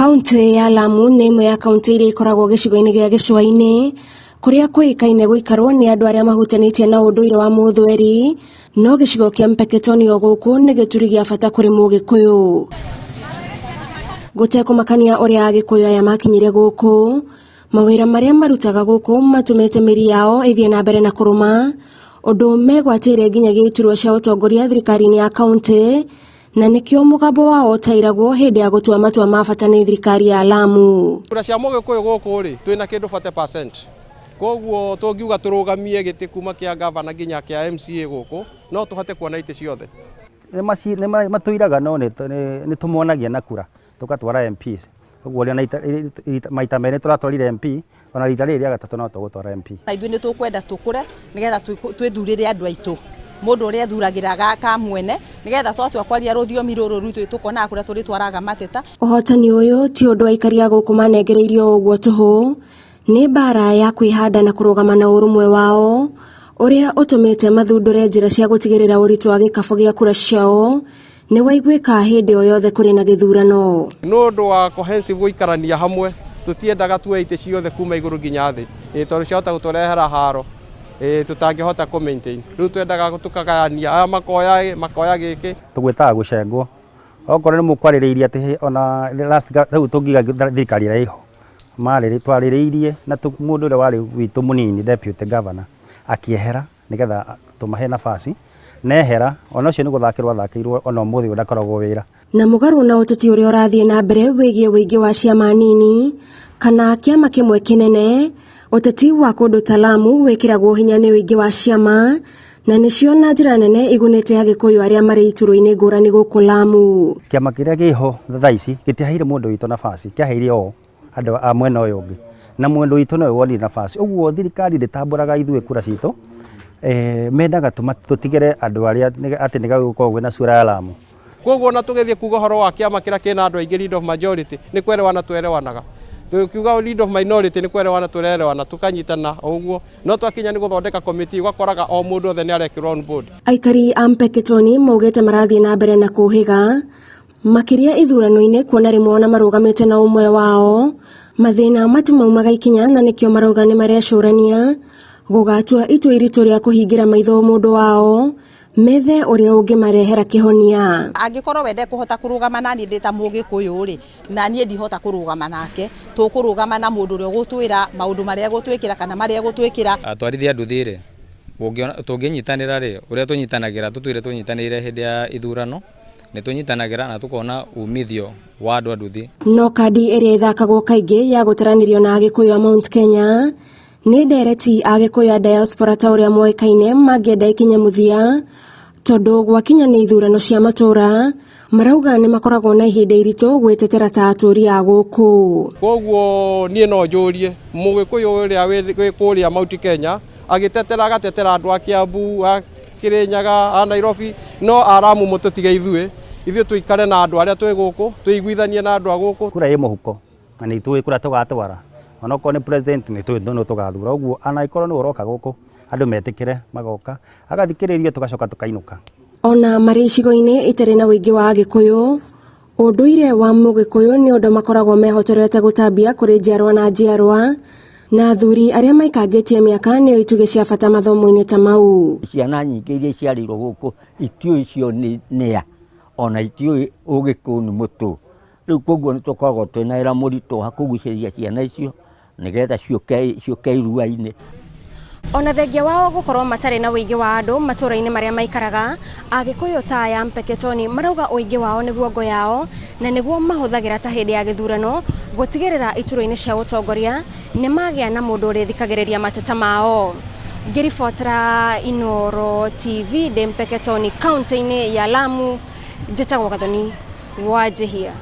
Kauntĩ ya Lamu nĩ ĩmwe ya kauntĩ iria ikoragwo gĩcigo-inĩ gĩa gĩcũa-inĩ kũrĩa kũĩkaine gũikarwo nĩ andũ arĩa mahutanĩtie na ũndũire wa mũthweri, no gĩcigo kĩa Mpeketoni o gũkũ nĩ gĩturi gĩa bata kũrĩ mũgĩkũyũ. Gũtekũmakania ũrĩa agĩkũyũ aya makinyire gũkũ, mawĩra marĩa marutaga gũkũ matũmĩte mĩri yao ĩthiĩ na mbere na kũrũma, ũndũ megwatĩire nginyagia iturwa cia ũtongoria thirikari-inĩ ya kauntĩ, na nĩkĩo mũgambo wao ũtairagwo hĩndĩ ya gũtua matua ma bata nĩ thirikari ya Lamu. Kura cia mũgĩkũyũ gũkũ rĩ, twĩna kĩndũ 40%. Koguo tũngiuga tũrũgamie gĩtĩ kuma kĩa gavana nginya kĩa MCA gũkũ, no tũhote kuona itĩ ciothe. Nĩ matũiraga no nĩ tũmonagia na kura tũgatwara MPs. Ũguo maita merĩ tũratwarire MP, ona rita rĩrĩ rĩa gatatũ no tũgũtwara MP. Na ithuĩ nĩ tũkwenda tũkũre nĩgetha twĩthurĩre andũ aitũ mũndũ ũrĩa ethuragĩra ka mwene nĩgetha twatua kwaria rũthiomi rũrũ rwitũ tũkonaga kũrĩa tũrĩtwaraga mateta. Ũhotani ũyũ ti ũndũ aikari a gũkũ manengereirio ũguo tũhũ, nĩ mbara ya kwĩhanda na kũrũgama na ũrũmwe wao ũrĩa ũtũmĩte mathundũre njĩra cia gũtigĩrĩra ũritũ wa gĩkabũ gĩa kura ciao nĩ waiguĩka hĩndĩ o yothe kũrĩ na gĩthurano. Nĩ ũndũ wa cohesive gũikarania hamwe, tũtiendaga tuoe itĩ ciothe kuma igũrũ nginya thĩ, tondũ ciahota gũtũrehera haro tũtangĩhota kũ maintain. Rĩu twendaga tũkagayania, aya makoya makoya gĩkĩ. Tũgwĩtaga gũcengwo. Okorwo nĩ mũkwarĩrĩirie atĩ ona last rĩu tũngiuga thirikari ĩrĩa ĩho, twarĩrĩirie na mũndũ ũrĩa warĩ witũ mũnini deputy governor akĩehera nĩgetha tũmahe nafasi, nehera ona ũcio nĩ gũthakĩrwo athakĩirwo ona ũmũthĩ ũyũ ndakoragwo wĩra. Na mũgarũ na ũteti ũrĩa ũrathiĩ na mbere wĩgiĩ ũingĩ wa ciama nini kana kĩama kĩmwe kĩnene, ũteti wa kũndũ ta Lamu wĩkĩragwo hinya nĩ ũingĩ wa ciama na nĩcio na njĩra nene igunĩte Agĩkũyũ arĩa marĩ iturwa-inĩ ngũrani gũkũ Lamu. Kĩama kĩrĩa kĩho thaa ici gĩtiaheire mũndũ witũ nafasi, kĩaheire o andũ a mwena ũyũ ũngĩ, na mwena witũ nowe wonire nafasi. Ũguo thirikari ndĩtambũraga ithuĩ kura citũ, mendaga tũtigĩre andũ arĩa atĩ nĩ gũkorwo kwĩna sura ya Lamu. Koguo ona tũgĩthiĩ kuga ũhoro wa kĩama kĩrĩa kĩna andũ aingĩ lead of majority nĩ kwerewana twerewanaga. Tũkiuga lead of minority nĩ kwerewana tũrerewana tũkanyitana o ũguo, no twakinya nĩ gũthondeka committee ũgakoraga o mũndũ othe nĩ arekĩrwo on board. Aikari a Mpeketoni maugĩte marathiĩ na mbere na kũhĩga makĩria ithurano-inĩ kuona rĩmwe ona marũgamĩte na ũmwe wao mathĩna matimaumaga ikinya na nĩkĩo marauga nĩ marecũrania gũgatua itua iritũ rĩa kũhingĩra maitho mũndũ wao methe ũrĩa ũngĩmarehera kĩhonia. Angĩkorwo we ndekũhota kũrũgama na niĩ ndĩ ta mũgĩkũyũ rĩ, na niĩ ndihota kũrũgama nake, tũkũrũgama na mũndũ ũrĩa ũgũtwĩra maũndũ marĩa egũtwĩkĩra kana marĩa egũtwĩkĩra. Atwarithia a nduthi rĩ, tũngĩnyitanĩra rĩ, ũrĩa tũnyitanagĩra tũtwĩre tũnyitanĩire hĩndĩ ya ithurano, nĩ tũnyitanagĩra na tũkona umithio wa andũ a nduthi. No kandi ĩrĩa ĩthakagwo kaingĩ ya gũtaranĩrio na Agĩkũyũ a Mount Kenya nĩ ndereti Agĩkũyũ a diaspora ta ũrĩa moĩkaine mangĩenda ĩkinye mũthia tondũ gwakinya nĩ ithurano cia matũra marauga nĩ makoragwo na ihinda iritũ gwĩtetera ta atũri a gũkũ. Koguo niĩ no njũrie mũgĩkũyũ ũrĩa wĩ kũrĩa Mount Kenya agĩtetera agatetera andũ a Kiambu, a Kĩrĩnyaga, a Nairobi, no a Lamu mũtũtige ithuĩ, ithuĩ tũikare na andũ arĩa twĩ gũkũ, twĩiguithanie na andũ a gũkũ. Kura ĩ mũhuko na nĩ tũĩ kũrĩa tũgatwara, onokorwo nĩ president nĩ tũĩ nũ tũgathura, ũguo ona angĩkorwo nĩwe ũroka gũkũ andũ metĩkĩre magoka agathikĩrĩrio tũgacoka tũkainũka. Ona marĩ icigo-inĩ itarĩ na ũingĩ wa Agĩkũyũ, ũndũire wa Mũgĩkũyũ nĩ ũndũ makoragwo mehotorete gũtambia kũrĩ njiarwa na njiarwa, na athuri arĩa maikangĩtie mĩaka nĩo itugĩ cia bata mathomo-inĩ ta mau. Ciana nyingĩ iria iciarĩirwo gũkũ itiũĩ icio nĩa, ona itiũĩ ũgĩkũyũ nĩ mũtũ. Rĩu koguo nĩ tũkoragwo twĩna wĩra mũritũ wa kũgucĩrĩria ciana icio nĩgetha ciũke irua-inĩ. Ona thengia wao gũkorwo matarĩ na ũingĩ wa andũ matũra-inĩ marĩa maikaraga, Agĩkũyũ ta aya Mpeketoni marauga ũingĩ wao nĩguo ngo yao na nĩguo mahũthagĩra ta hĩndĩ ya gĩthurano gũtigĩrĩra iturwa-inĩ cia ũtongoria nĩ magĩa na mũndũ ũrĩthikagĩrĩria mateta mao. Ngĩribotera Inooro TV ndĩ Mpeketoni kaunti-inĩ ya Lamu, njĩtagwo Gathoni Wanjihia.